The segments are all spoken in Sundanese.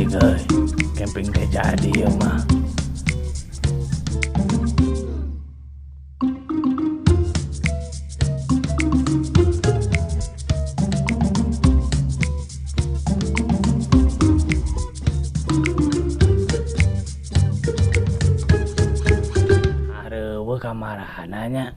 Camping euy. Camping teh jadi ya mah. Areueuh kamarana nya.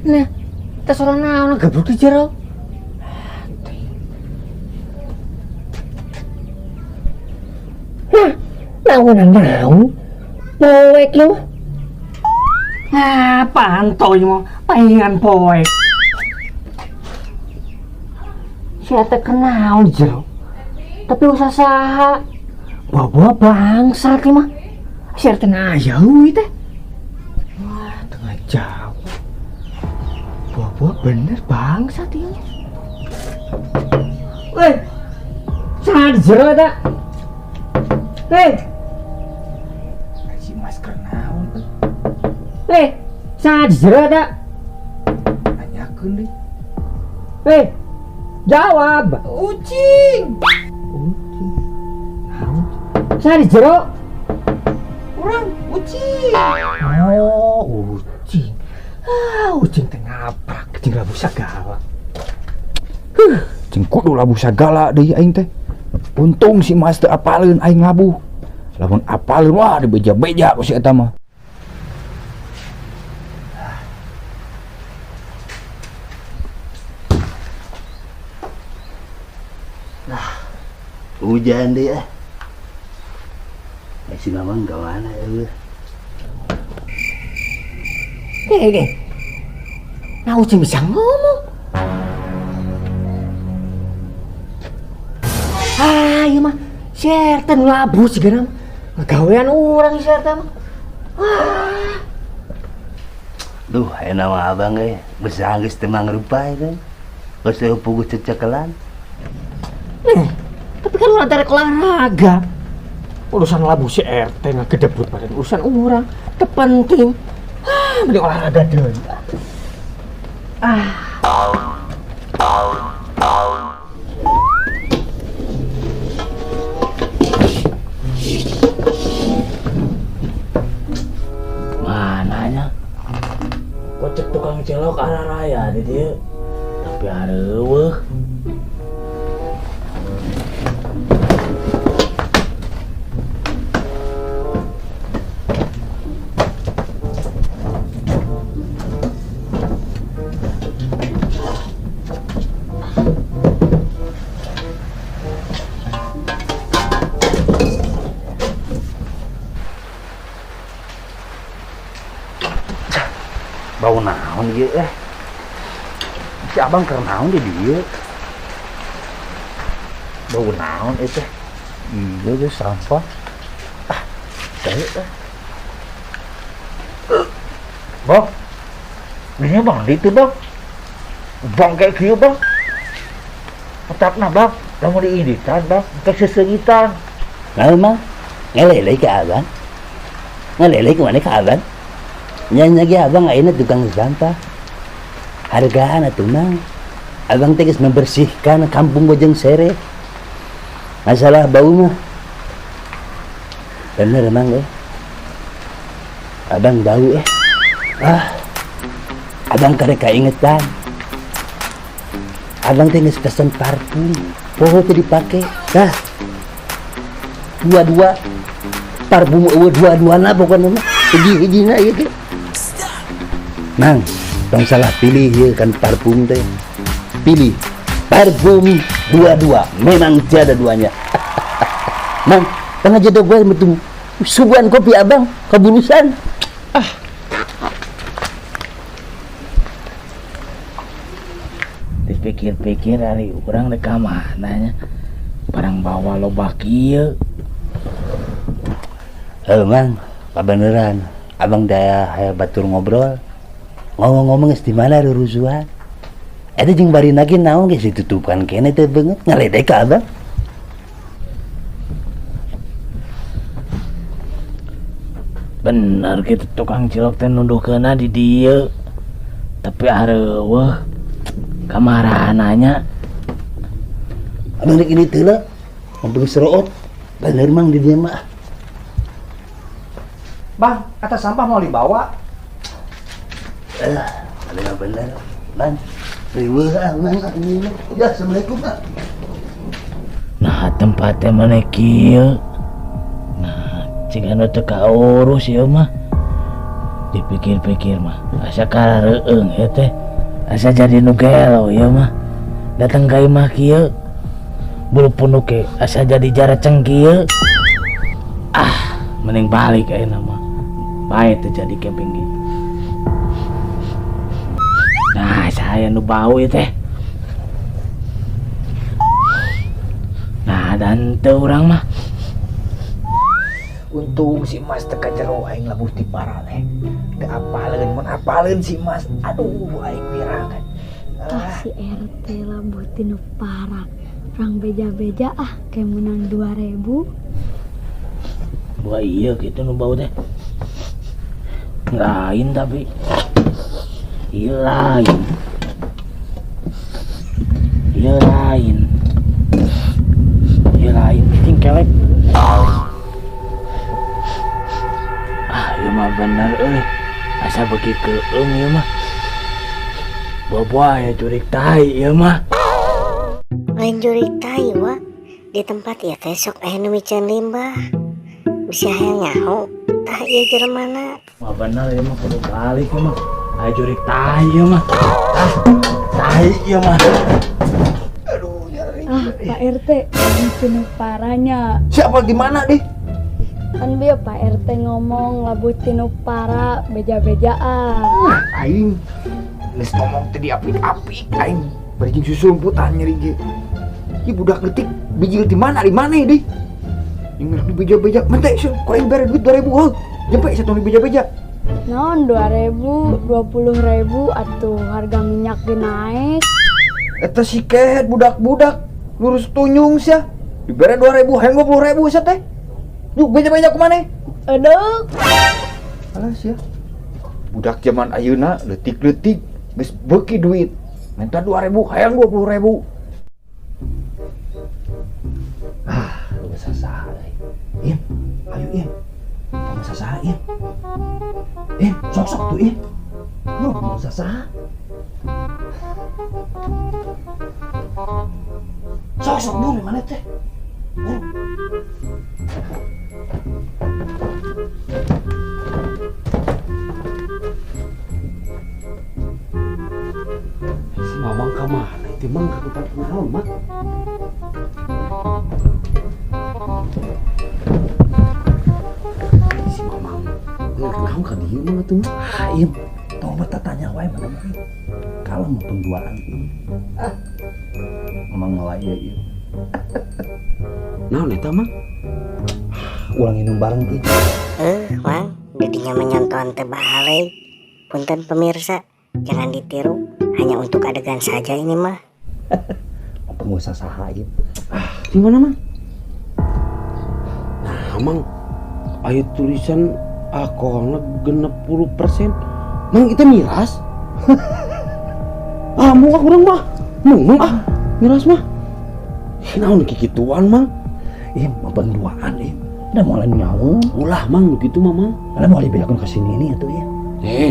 Nah, tes orang naon geblok di jero. Nah, naonan naon? Poek lu. Ah, pantau ieu mah paingan poek. Sia teh kenaon di jero. Tapi usah saha. Bawa bangsat ieu mah. Sia teh naya euy teh. Wah, tengah jauh. Buah-buah bener bangsat ieu. Weh. Saha di jero eta? Weh. Si Mas kenaon euy. Weh, saha di jero eta? Nanyakeun deui. Weh. Jawab. Ucing. Ucing. Naon? Saha di jero? Urang ucing. Oh, ucing. Ah, ucing teh ngabrak jeung labuh sagala. Huh, jeung kudu labuh sagala deui aing teh. Untung si Mas teu apaleun aing labuh. Lamun apaleun wah dibeja-beja ku si eta mah. Nah, hujan deh ah. Si Mamang ke mana ya? Oke. Nah, ucing bisa ngomong. Ah, iya mah. Si RT nu labuh sih geura mah. Ngagawean urang si RT mah. Wah. Duh, enak mah abang euy. Geus geus teu mangrupa kan. Geus teu puguh cecekelan. Tapi kan urang teh olahraga. Urusan labuh si RT ngagedebut badan urusan urang. Teu penting. Ah, mending olahraga deui. Ah. Mananya? Kocek tukang celok arah raya di dieu. Tapi areueuh. Bau naon ieu eh? Si abang keur naon di dieu? Bau naon ieu teh? Iya geus sampah. Ah, saya teh. Bang, ini bang, itu bang. Bang kayak kieu bang. Otakna bang, lamun diinditan bang, engke seseungitan. Nah, emang ngelele ke abang. Ngelele ke mana ke abang? Nyanyi lagi abang ayeuna tukang sampah. Hargaan atuh mang. Abang teh geus membersihkan kampung Bojong Sere. Masalah bau mah. Bener emang eh. Abang bau eh. Ah. Abang karek kaingetan. Abang teh geus pesen parfum. Poho teh dipake. Tah. Dua-dua parfum eueuh dua-duana pokona mah. Hiji-hijina ieu ge. Mang, Tong salah pilih ya kan parfum teh. Pilih parfum dua-dua, memang tiada duanya. Mang, tengah jodoh gue betul. Suguhan kopi abang, keburusan. Ah. Dipikir-pikir hari urang rek ka mana nya. Barang bawa loba kieu. Heuh Mang, kabeneran. Abang daya hayang batur ngobrol. Ngomong-ngomong geus di mana rurusuhan? Eta jeung bari lagi naon geus ditutupan keneh teh beungeut ngaledek ka abang. Bener kitu tukang cilok teh nunduhkeunna di dieu. Tapi areueuh kamarananya. Abang rek ini teh lah, mampu seroot. Bener Mang di dieu mah. Bang, kata sampah mau dibawa. Bener-bener, Bang. Riweuh ah, Mang. Ya, assalamualaikum, Pak. Nah, tempatnya mana kieu? Nah, jika nu teu kaurus ieu mah. Dipikir-pikir mah, asa karareueung ieu teh. Asa jadi nu gelo ieu mah. Datang ka imah kieu. Bulu punduk ge asa jadi jaraceng kieu. Ah, mending balik ayeuna mah. Bae teu jadi camping ge. Nah, saya nu bau ieu teh. Nah, dan teu urang mah. Untung si Mas teu ka jero aing labuh ti paraleh. Teu apaleun, mun apaleun si Mas. Aduh, aing wirangan. Ah, si RT labuh ti nu parah. Rang beja-beja ah, kayak menang 2000. Wah iya gitu nu bau teh. Lain tapi. Iya lain. Iya lain. Iya lain. Cing kelek. Ah, ieu mah bener euy. Asa beuki keueung ieu mah. Boboa ya jurik tai ieu mah. Lain jurik tai wa. Di tempat ieu teh sok aya nu miceun limbah. Bisi hayang nyaho tah ieu jelemana. Wah bener ieu mah kudu balik ieu mah. Aya jurik tai ieu mah. Ah, tai ieu mah. Aduh, nyeri. Ah, Pak RT, ini parahnya. Siapa di mana deh? Kan bieu Pak RT ngomong labuh tinu para beja-bejaan. Aing geus ngomong teh diapik-apik aing bari jeung susumputan nyeri ge. Ieu budak leutik bijil di mana di mana deh? Yang di beja-beja, mente sih, kok aing bere duit 2000 heuh. Jempe satu di beja-beja. Naon 2000, 20.000 atuh harga minyak ge naik. Eta si kehet budak-budak lurus tunyung sia. Dibere 2000, hayang 20.000 sia teh. Yuk beja-beja kumaneh? Edek. Alah sia. Budak zaman ayeuna leutik-leutik geus beuki duit. Minta 2000, hayang 20.000. Ah, lu sasaha euy. Im, ayo Im. Kamu sasaha Im. Im, sok-sok tuh Im. Lu mau sasaha? Sok-sok buru mana teh? Buru. Si Mamang ka mana itu Mang ka tempat naon Mang? Si Mamang naon ka dieu Mang atuh? Ah, Im, tong mah tanya wae mana mah. Kalau mau penduaan Im. Ah. Mamang mawa ieu ieu. Naon eta Mang? Ulang minum bareng Im. Mang, didinya menyontohan teu bahalai. Punten pemirsa, jangan ditiru. Hanya untuk adegan saja ini mah. Pengusaha saha Im. Ah, di mana Mang? Nah, Mang, ayo tulisan alkoholnya 60%. Mang, itu miras? Ah, mau kurang mah. Mang, Mang, ah, miras mah. Ih, naon kikituan, Mang? Im, mau penduaan, Im. Udah mau lain nyawa. Ulah, Mang, nu kitu mah, Mang. Lah mau dibedakan ke sini nih atuh ya.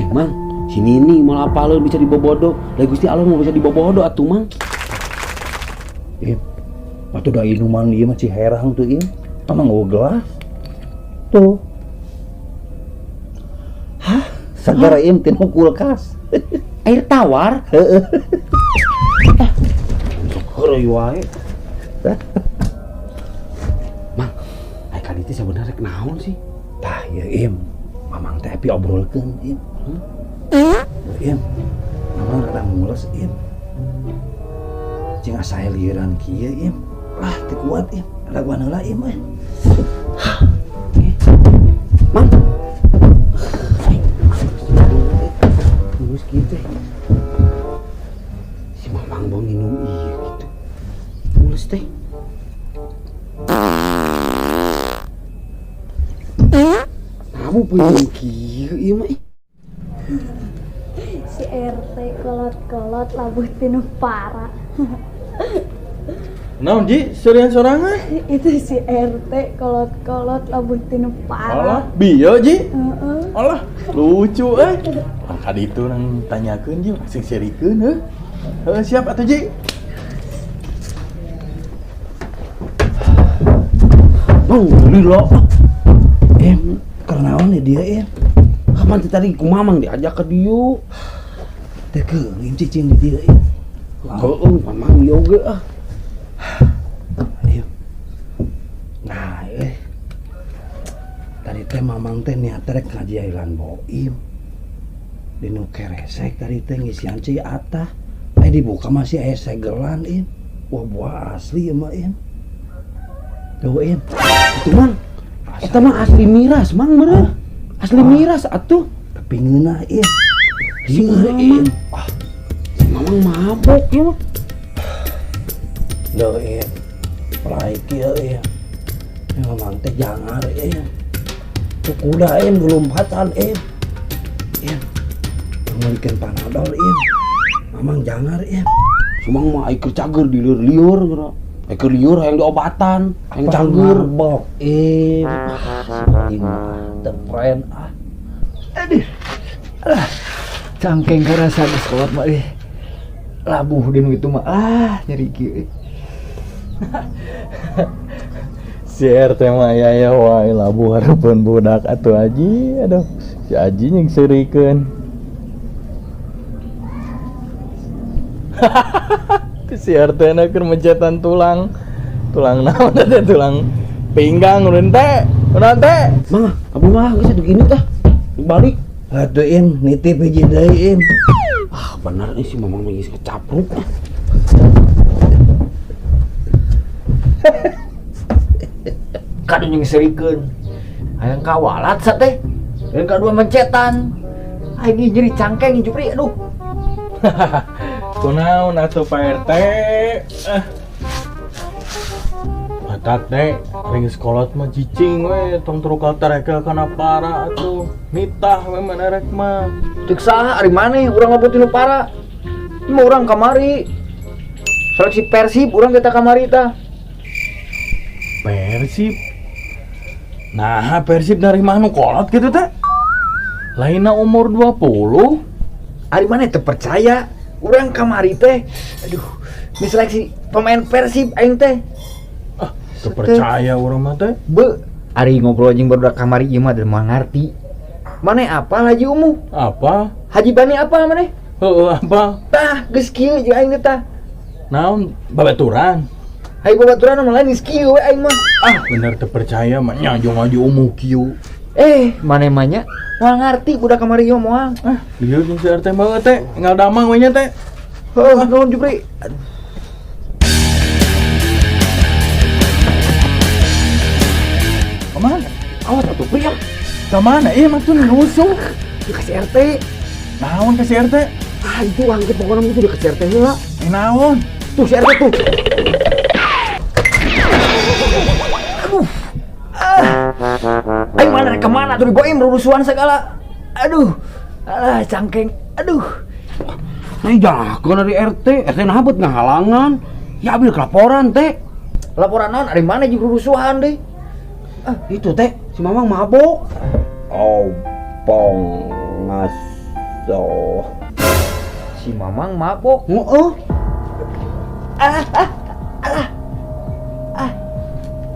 Mang, sini nih malah apaleun bisa dibobodo. Lah Gusti Allah mau bisa dibobodo atuh, Mang. Im, atuh da inuman ieu mah Ciherang tuh, Im. Emang eueuh gelas. Tuh. Hah, sagara Im tinu kulkas. Air tawar? Heeh. Heureuy wae. Mang, ai ka dieu teh sabenerna rek naon sih? Tah ieu Im, Mamang teh epi obrolkeun Im. Im, Mamang rada mules Im. Cing asa lieuran kieu Im. Lah teu kuat Im, dagoan heula Im euy. Mang. Terus gitu. Si Mamang bang minum iya gitu. Mules teh. Kamu punya kieu ieu mah. Si RT kolot-kolot labuh tinu para. Naon Ji, serian sorangan? Itu si RT kolot-kolot labuh tinu para. Alah, bieu Ji. Heeh. Alah, lucu eh. Urang ka ditu nang tanyakeun Ji, sing serikeun heuh. Heuh, siap atuh Ji. Mang, lila. Im, keur naon di dieu Im? Kapan teh tadi ku Mamang diajak ke dieu? Teu keung Im cicing di dieu Im. Heeh, Mamang ieu oge ah. Im. Nah, Tadi teh Mamang teh niat rek ngajailan Boim. Di nu keresek tadi teh ngisian cai atah. Dibuka masih aya segelan Im. Wah, buah asli ieu mah Im. Tuh Im. Itu Mang. Eta mah asli miras Mang meureun. Asli miras atuh. Tapi ngeunah Im. Si Lieur Im. Mamang. Si Mamang mabok ieu mah. Duh Im. Pelai kieu Im. Mamang teh jangar Im. Tuh kuda Im gelumpatan Im. Im. Mungkin Panadol Im. Mamang jangar Im. Sumang mah ai keur cager diliur-liur geura. Ai keur liur hayang diobatan, hayang cager. Mabok Im. Ah, si Boim mah teu friend ah. Aduh. Alah. Cangkeng karasa geus kolot mah euy. Labuh di nu itu mah ah nyeri kieu euy. Si RT mah aya wae labuh hareupeun budak atuh Aji. Aduh, si Aji nying seurikeun. Si RT na keur mencetan tulang. Tulang naon teh tulang pinggang urang teh. Urang teh. Mang, abdi mah geus atuh gini tah. Balik. Atuh Im, nitip hiji deui Im. Ah, bener nih si Mamang mah geus kecapruk. Kadu nying serikeun. Hayang kawalat sa teh. Hayang kadua mencetan. Aing ieu nyeri cangkeng Jupri aduh. Kunaon atuh Pak RT? Ah. Matak teh, ring sekolot mah cicing we, tong terukal tarekel kana para atuh. Nitah we mana rek mah. Cek saha ari maneh urang mah tinu para. Ieu mah urang kamari. Seleksi Persib urang kita kamari tah. Persib. Nah, Persib dari mana kolot gitu teh? Lainna umur 20. Ari maneh teu percaya urang kamari teh. Aduh, ini seleksi pemain Persib aing teh. Ah, teu percaya urang mah teh. Be, ari ngobrol jeung barudak kamari ieu mah teu ngarti. Maneh apal Haji Umuh? Apa? Haji Bani apa maneh? Heeh, apa? Tah, geus kieu jeung aing teh tah. Naon babaturan? Hayu babaturan mah lain geus kieu we aing mah. Ah, bener teu percaya mah nya jeung Haji Umuh kieu. Maneh mah nya moal ngarti budak kamari ieu moal. Ah, lieur jeung si RT mah teh, enggal damang we nya teh. Heuh, nuhun Jupri. Aduh. Kemana? Awas atuh Pri ah. Kemana? Iya maksudnya nusuk. Di ka si RT. Naon ke si RT? Ah, itu angke pokoknya mah itu di ka si RT heula. Naon? Tuh si RT tuh. Aduh. Ah. Aing mana kemana tuh diboim rurusuhan segala. Aduh. Alah cangkeng. Aduh. Nah, jaga dari RT, RT nahabet ngahalangan. Ya ambil laporan teh. Laporan naon? Ari mana jeung rurusuhan deh? Ah, itu teh si Mamang mabok. Opong ngaso. Si Mamang mabok. Heeh. Ah, ah, alah. Ah.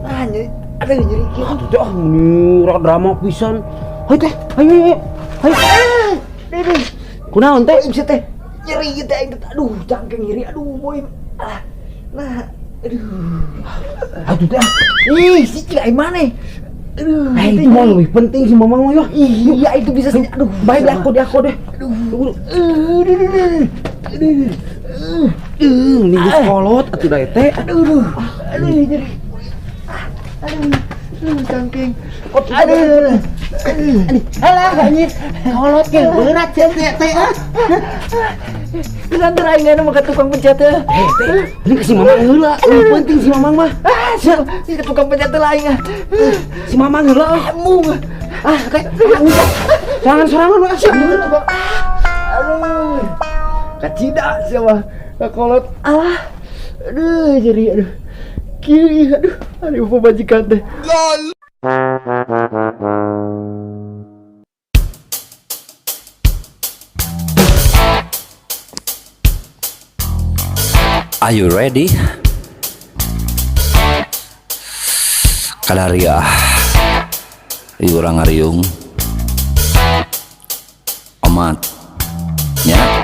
Ah, nyeri, ada yang nyeri kieu. Aduh teh, ah, ini drama pisan. Hayu teh, ayo, ayo, ayo. Ah, ini. Kunaon teh? Bisa teh. Nyeri ieu teh aing teh. Aduh, cangkeng nyeri. Aduh, boy. Ah. Nah, aduh. Aduh teh. Ih, si cik aing maneh. Aduh, Eh, itu mah lebih penting si Mamang mah ya. Iya, itu bisa sih. Aduh, Baik deh aku deh aku deh. Aduh. Aduh, aduh, aduh. Aduh. Ini geus kolot atuh da teh. Aduh, aduh. Aduh, nyeri. Aduh, aduh, cangkeng. Aduh. Aduh. Alah anjir. Kolot ge berat sia teh teh ah. Kesantar aing anu mah ka tukang pencet teh. Eh, teh, ini ke si Mamang heula. Lebih penting si Mamang mah. Ah, si ke tukang pencet lah aing ah. Si Mamang heula. Ah, mung. Ah, teh. Sorangan-sorangan we asup. Aduh. Kacida siapa? Kakolot. Alah. Aduh, nyeri aduh. Kieu ieu aduh. Aduh, pemajikan teh. Are you ready? Kadaria Ieu urang ngariung. Omat. Nya.